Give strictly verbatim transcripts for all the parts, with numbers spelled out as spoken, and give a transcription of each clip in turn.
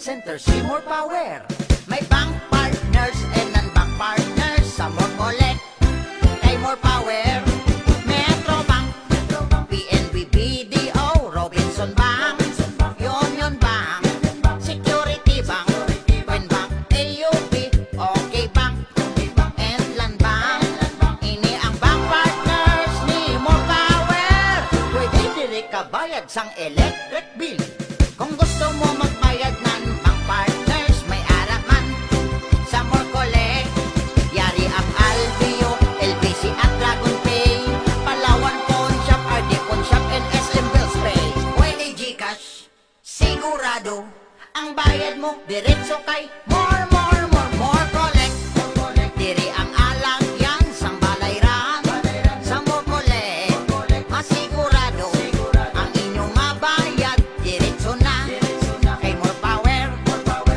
Center si More Power. May bank partners and non-bank partners sa More Collect. Kay More Power, Metrobank, P N B, B D O, Robinson Bank, Union Bank, Security Bank, Win Bank, A U B, OK Bank, and Land Bank. Ini ang bank partners ni More Power. Pwede diri ka bayad sang electric bill. Kung gusto mo magbayad nan bank partners, may ara man sa More Collect. Yari ang Alveo, L B C at Dragon Pay, Palawan Pawn Shop, R D Pawn Shop, and S M Bills Pay. Pwede GCash. Sigurado ang bayad mo diretso kay More, More, More, More Collect. Diri ang alagyan sang balayran. Sa More Collect, masigurado ang inyo nga bayad diretso na kay More Power.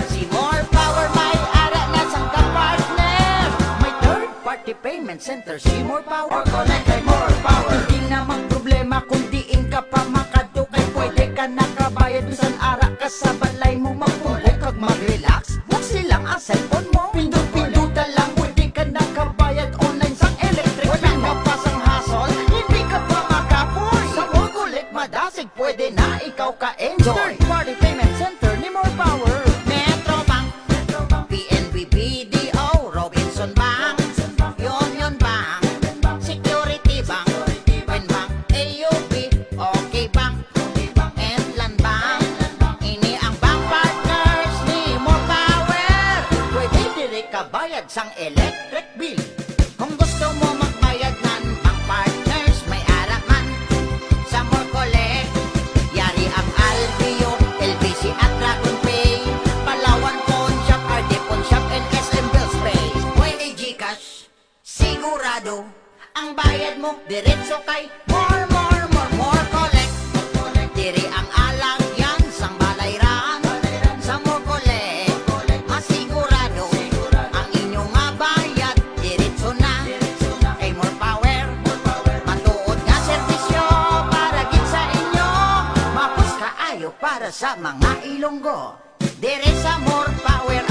Si More Power may ara na sang kapartner. May third party payment center si More Power. Or collect kay More Power. Hindi na magproblema kung diin ka pa makadto, kay pwede ka nakabayad bisan ara ka sa balay mo, magpungko kag mag-relax. Buksi lang ang cellphone mo, pindot-pindutan lang, pwede ka nakabayad online sang electric bill. Wala ka pa sang hassle, hindi ka pa makapoy. Sa More Collect madasig, pwede na ikaw ka-enjoy. Third party payment center ni More Power. Metrobank, P N B, B D O, Robinson Bank, Union Bank, Security Bank, Win Bank, A U B, OK Bank, and Land Bank. Ini ang bank partners ni More Power. Pwede diri ka bayad sang electric bill. Kung gusto mo magbayad nan bank partners, may ara man sa More Collect. Yari ang Alveo, L B C at Dragon Pay, Palawan Pawn Shop, R D Pawn Shop, and S M Bills Pay. Pwede GCash. Sigurado ang bayad mo diretso kay More, More, More, More Collect. Diri ang alagyan sang balayran. Sa More Collect, masigurado ang inyo nga bayad diretso na kay More Power. Matuod nga serbisyo para gid sa inyo, mapos kaayo para sa mga Ilonggo. Diri sa More Power,